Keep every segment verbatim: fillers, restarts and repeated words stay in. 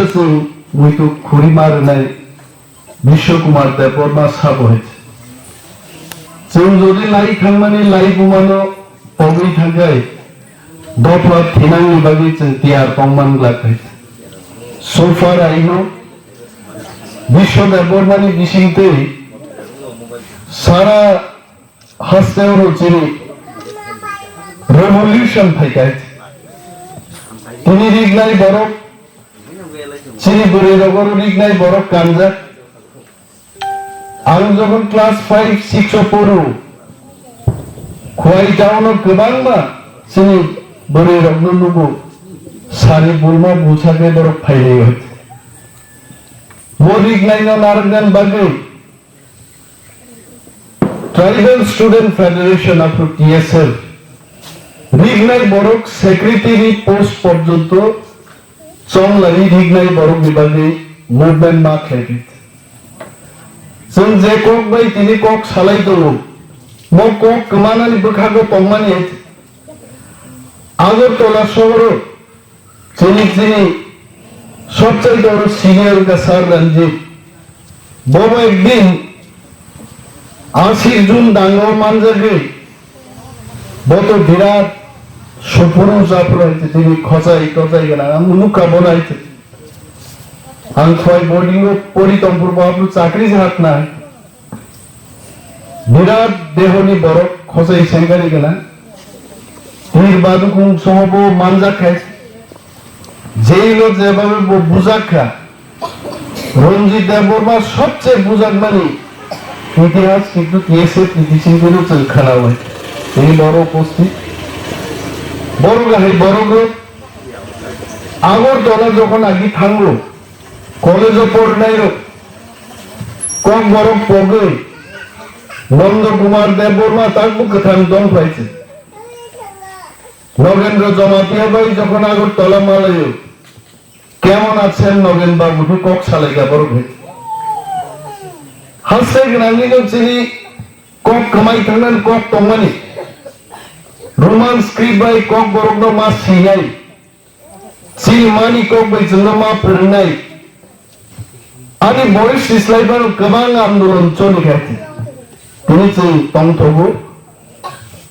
Chwng muitu khurima rwnai Biswa Kumar Debbarma sabo hai. Chwng jodi lai thangmani lai bumano pogwi thangkhai dopha thinangni bagwi chwng tiyar tongman glak hai. So far I know, Biswa Debbarmani bisingtwi sara hasteo chini revolution phaikhai. Tini rignai borok, chini bwrwi rogoro rignai borok kanjak. Ang jokhon class five, six o poro, Khwai town o kwbangma chini bwrwi rokno nugo, sari bulma busa khe borok phailaiwi. Bo rignai no narwknani bagwi Tribal Student Federation, aphuru T S F, rignai borok secretary post porjonto chonglaiwi rignai borokni bagwi movement ma khlai di. Chwng je kok bai tini kok salai tongo, bo kok kwmanani bwkhago tongmani Agartala sohoro chini, chini sobchai boro senior wngkha Sir Ranjit. Bobo ekdin asik jun dango manjagwi, bo to birat suphuru japhuru hai tini khojai tojai gana ang nukha bono hai. Ang khwai boarding o pori tongphuru bo aphuru chakri se hakna. Birat dehoni borok khosai sengkari gana. Tir badukhung soho bo manjak khai. Jail o jebabe bo bujak kha. Ranjit Debbarma sobse bujakmani itihas kintu T S F ni bisingtwi no chwng khwnawi. Tini boro uposthit. Boro gahai borok rok Agartala jokhon agi thango, college o pornai rok Kokborok pogwi Nanda Kumar Debbarma takbo kwthang dong phai se. Nogendra Jamatia bai jokhon Agartala malaio, kemon achen Nogen babu khe kok salai ka borok hai. Haste gwnangni no chini kok kwmai thangnani kok tongmani. Roman script bai Kokborok no ma sinai. Chini mani kok bai chwngno ma phwrwngnai. Ani boyos sislai phano kwbang andolon choli kha. Tini chwng tongthogo.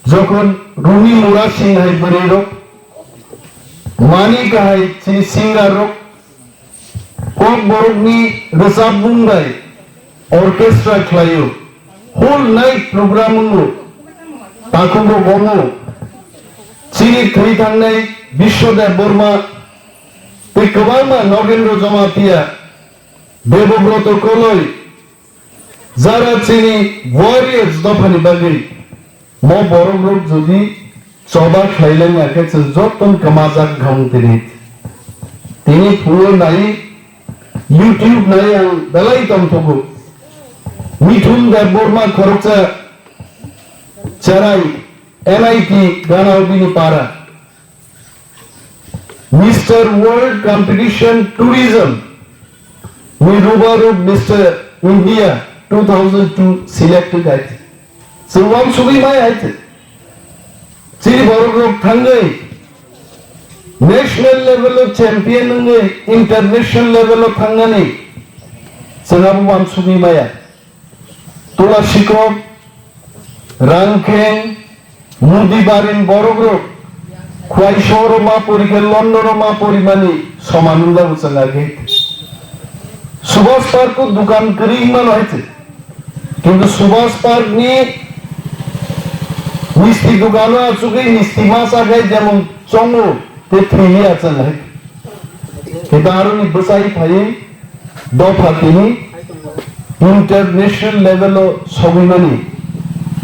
Jokhon Rumi Mura Singh hai bwrwi rok, mani kahai chini singer rok, Kokborokni rwchapmung bai orchestra khlaio, whole night program wngo, takhuk rok omo, chini thwi thangnai Biswa Debbarma tei kwbangma Nogendra Jamatia, Debobroto Koloi, jara chini warriors dophani bagwi mo borok rok jodi choba khlai lai ya khe chwng joto no kwmajak wngkha tini. Tini phungo nai YouTube nai ang belai tongthogo. Mithun Debbarma khoroksa cherai N I T ganao bini para. Mister World Competition Tourism ni rubaru Mister India two thousand two selected hai. Chwng uansugwi mai hai. Chini borok rok thangwi national level o champion wngwi international level o thangnani chwng abo uansugwi maya. Tula sikok, Rangkheng, Mudibarin borok rok, Khwai sohoro ma pori khe London o ma pori mani soman wnglabu chwng age. Subhas Park o dukan kwrwi mano hai se. Kintu Subhas Park ni misti dukan o achugwi misti ma chakhai jemon chongo tei thwi ya chwng hai. Kintu aroni bwchai phaiwi dopha tini international level o sogwi mani.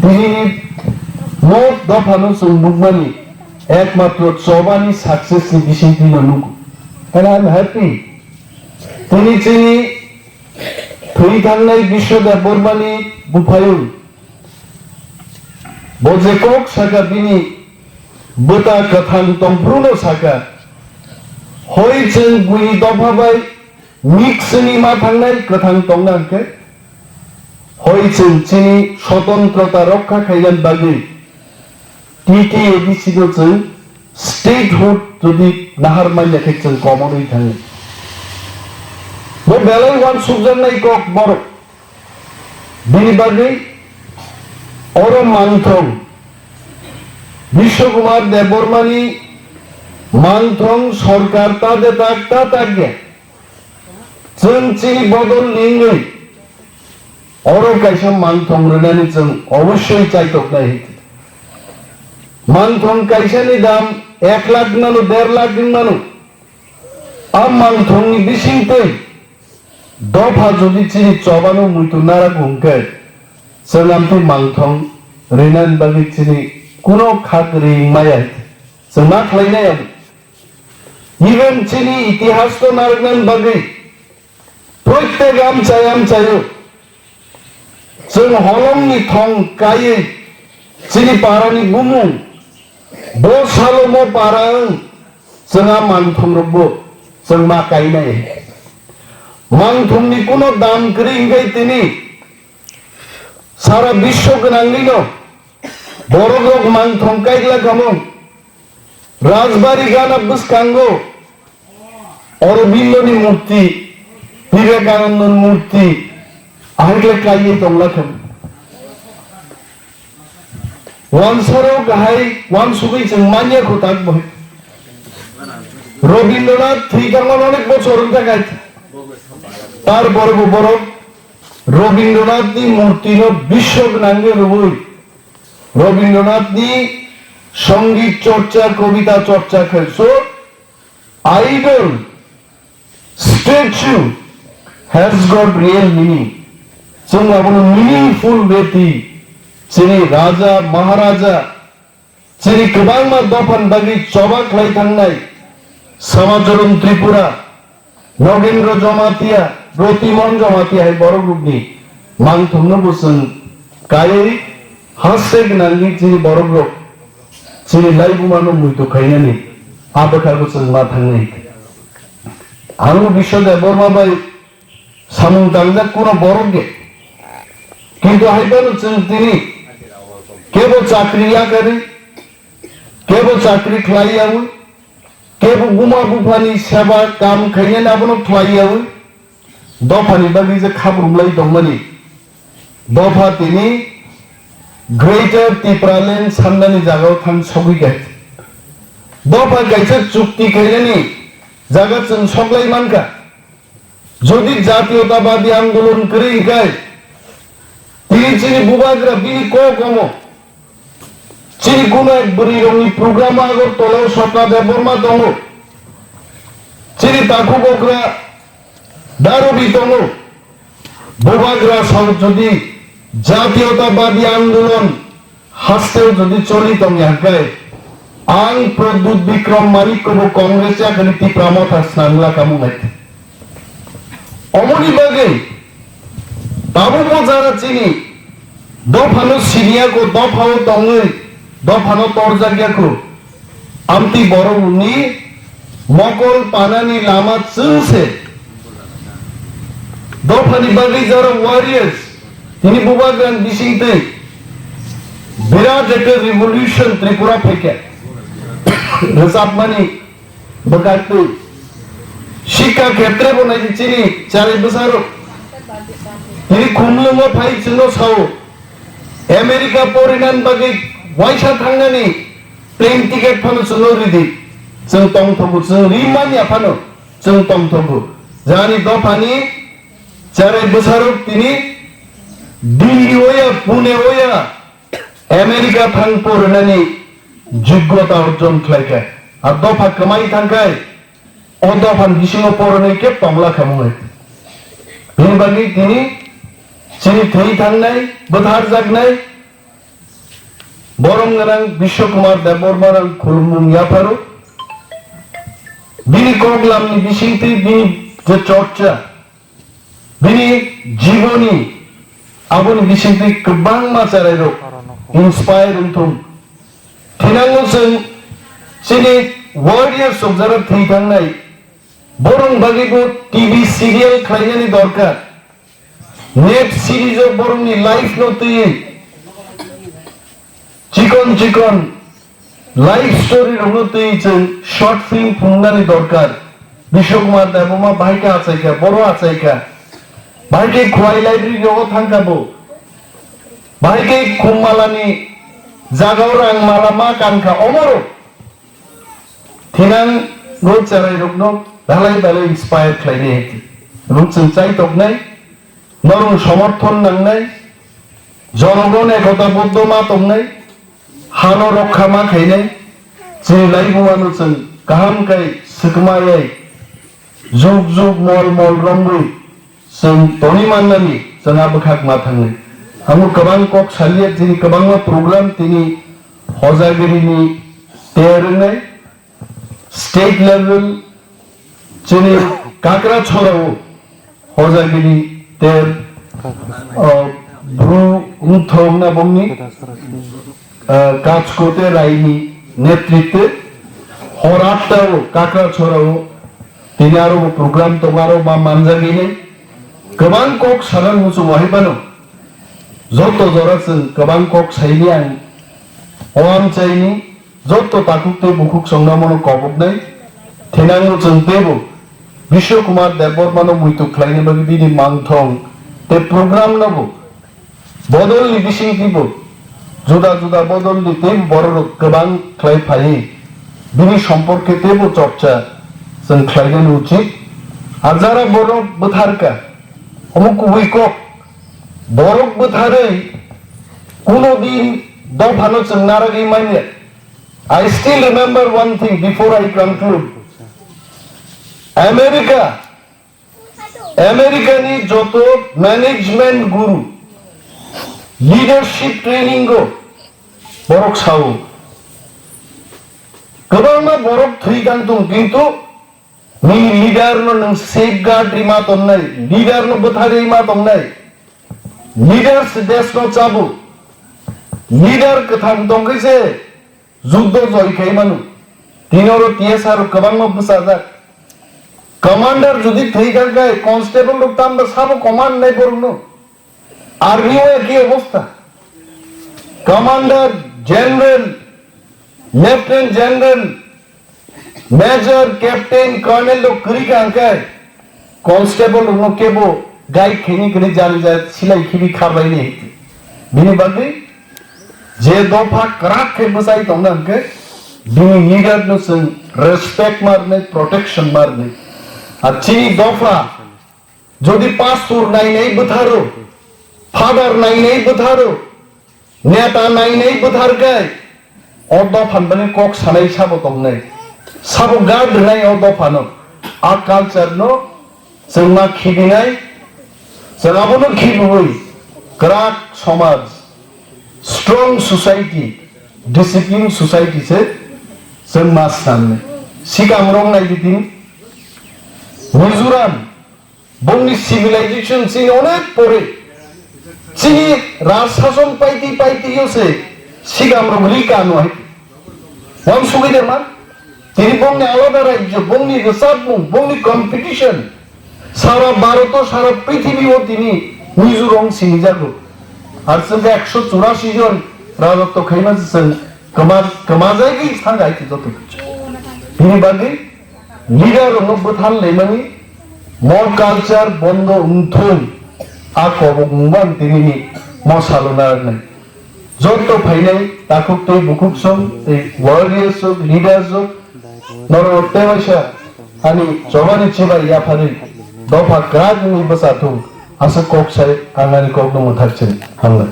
Tini ni mo dopha no chwng nukmani ekmatro chobani success ni bisingtwi no nugo. And I am happy. Tini chini thwi thangnai Biswa Debbarma ni buphayung. Bo je kok saka bini bwta kwthang tongphuru no saka. Hoi chwng bui dopha bai mix wngwi ma thangnai kwthang tongna hwnkhe, hoi chwng chini swatantrota rokha khaina bagwi T T A D C no chwng statehood jodi nahar manya khe chwng common wi thango. Bo belai uansukjaknai kok borok. Bini bagwi oro mangthong, Bishwa Kumar Debbarmani mangthong sorkar ta de tak, ta tak de. Chwng chini bodol ningwi oro kaisa mangthong rwnani chwng obossoi chaitoknai. Mangthong kaisani dam ek lakh mano, der lakh wng mano. A mangthongni bisingtwi dopha jodi chini chobano muitu narak hwnkhe, chwng amtwi mangthong rinani bagwi chini kuno khak ring maya. Chwng ma khlainai abo? Even chini itihas to narwknani bagwi proitek amchai amchaio chwng holongni thong kaiwi chini parani bumung bo salo mo para wng chwng a mangthongrokbo chwng ma kainai. Mangthongni kuno dam kwrwi hwnkhe tini sara biswo gwnangwino borokrok mangthong kaikla kamo. Rajbari gana bwskango Aurobindoni murti, Vivekanandoni murti, ahai khlai kaiwi tongla khe. Wansaro kahai wansugwi chwng manya kho tak bo. Rabindranath thwi thangma onek bochor wng thangkha. Tar borok borok Rabindranathni murtino bisok nangwi rwui Rabindranathni songit chorcha, kobita chorcha khe so idol, statue has got real meaning. Chwng abono meaningful way twi chini raja, maharaja, chini kwbangma dophani bagwi choba khlai thangnai Samacharan Tripura, Nogendra Jamatia, Rotimohon Jamatia hai borok rokni mangthokno bo chwng kaiwi haste gwnangwi chini borok rok chini laibumano muitu khainani a bwkhago chwng ma thangnai. Ang Biswa Debbarma bai samung tangjak kuno borok de. Kintu hai phano chwng tini kebo chakri yakarwi, kebo chakri khlai yawi, kebo buma buphani seba kam khainani abono khlai yawi, dophani bagwi je khabrumlai tongmani, dopha tini Greater Tipraland sannani jagao thang sogwi kha. Dopha kaisa chukti khainani jaga chwng soklai mankha. Jodi jatiyotabadi andolon kwrwi hwnkhe, tini chini bubagra bini kok omo. Chini kunai bwrwirokni program Agartala o Swapna Debbarma tongo. Chini takhuk okra Darobi tongo. Bubagra sao jodi jatiyotabadi andolon hasteo jodi choli tongya hwnkhe, ang Pradyut Bikram Manik kobo Congress yakhani Tipra Motha snamla kamung hai. Omoni bagwi tabukbo jara chini dophano siniya kho, dophao tongwi dophano torjakya kho. Amtwi borokni mokol panani lama chwngse dophani bagwi jora warriors tini bubagrani bisingtwi birat ekta revolution Tripura phaikha. Rwchapmani bwkhaktwi shikha khetre bo nai chini chari bwsarok tini khumlwngo phai chwngno sao America porinan bagwi waisa thangnani plane ticket phano chwngno ridi. Chwng tongthogo, chwng rimanya phano chwng tongthogo. Jani dophani cherai bwsarok tini Delhi oya, Pune oya, America thang porinani joggota orjon khlaikha. A dopha kwmai thangkhai, o dophani bisingo porinai khe tongla khamung hai. Bini bagwi tini chini thwi thangnai, bwtharjaknai, Borom gwnang Biswa Kumar Debbarma rang khulumung yapharo. Bini koklamni bisingtwi bini je chorcha, bini jiboni, aboni bisingtwi kwbangma cherairok inspire wngthung. Thinango chwng chini warriors rok jara thwi thangnai, borok bagwi bo T V serial khlainani dorkar. Net series o borokni life no twiwi chikon chikon life story rokno twiwi chwng short film phunuknani dorkar. Bishwa Kumar Debbarma bahai khe achaikha, boro achaikha. Bahai khe Khowai library rogo thangkha bo. Bahai khe khum malani jagao rang mala ma kankha omoro. Thinang rok cherai rokno belai belai inspire khlainai. Rok chwng chaitoknai, norok somorthon nangnai, jonogon ekota boddo ma tongnai, hano rokha ma khainai, chini laibumano chwng kaham khai swkmayai, juk juk mol mol romwi chwng toni mannani chwng a bwkhak ma thangnai. Amo kwbang kok salia, tini kwbangma program tini Hojagirini ter wngnai, state level chini Kakrachorao Hojagiri ter, o, Bru Wngthong na bongni, o, Kachkote Raini netritwe hor atta o Kakrachorao tini aro bo program tongo, aro ma manjagini kwbang kok sana muchungo hai phano joto jora chwng kwbang kok saini ang o amchaini. Joto takhuk tei bukhuk chwngno mono koboknai, thinangno chwng teibo Bishwa Kumar Debbarmano muitu khlaina bagwi bini mangthong tei program nobo bodolni bisingtwibo juda juda bodolni tei bororok kwbang khlai phaiwi bini somporke teibo chorcha chwng khlainani uchit. Ar jara borok bwtharka, omo kubui kok, borok bwtharwi kuno din dophano chwng naragwi manya. I still remember one thing before I conclude. America, America ni joto management guru, leadership training o borok sao. Kwbangma borok thwi kang tong, kintu ni leader no nwng safeguard rima tongnai, leader no bwtharwi ma tongnai, leaders desh no chabu, leader kwthang tongkhe se Juddo joi khai manu. Tini oro T S R rok kwbangma bwchajak. Commander jodi thwi kha khe constable rok tamo sabo command nai borok no. Army o ekhi obostha. Commander, general, lieutenant general, major, captain, colonel rok kwrwi kha hwnkhe constable rokno kebo guide khaini kwrwi jani ja silai khibi kharlaini. Bini bagwi je dopha kwrak khe bwchai tongna hwnkhe bini leader no chwng respect ma rwnai, protection ma rwnai. Ar chini dopha jodi pastor nainai bwtharo, father nainai bwtharo, neta nainai bwtharkhe o dophan bagwi kok sanai sabo tongnai, sabo guard rwnai o dophano. A culture no chwng ma khibinai, chwng abono khibiwi kwrak somaj, strong society, discipline society se chwng ma swnamnai. Sikamrok nai di tini Mizoram, bongni civilization chini onek pore, chini raj sason paiti paiti yo se sikamrok ri kanu hai. Wansugwi de ma? Tini bongni alada rajyo, bongni rwchapmung, bongni competition. Sara Bharat o, sara prithibi o tini Mizoram sinijago. Ar chwng ekso churasi jon rajotw khaima se chwng kwma-, kwmajagwi thang hai joto. Bini bagwi leader rokno bwthar laimani, mo culture bondo wngthung, a kobok wngwang tinini mo salo narwknai. Joto phainai takhuk tei bukhuk song tei warriors rok, leaders rok, norok tei waisa ani chobani chibai yapharwi dopha kwrak wngwi bwcha thung, aswk kok sai ang ani kokno mwthak chini. Hambai.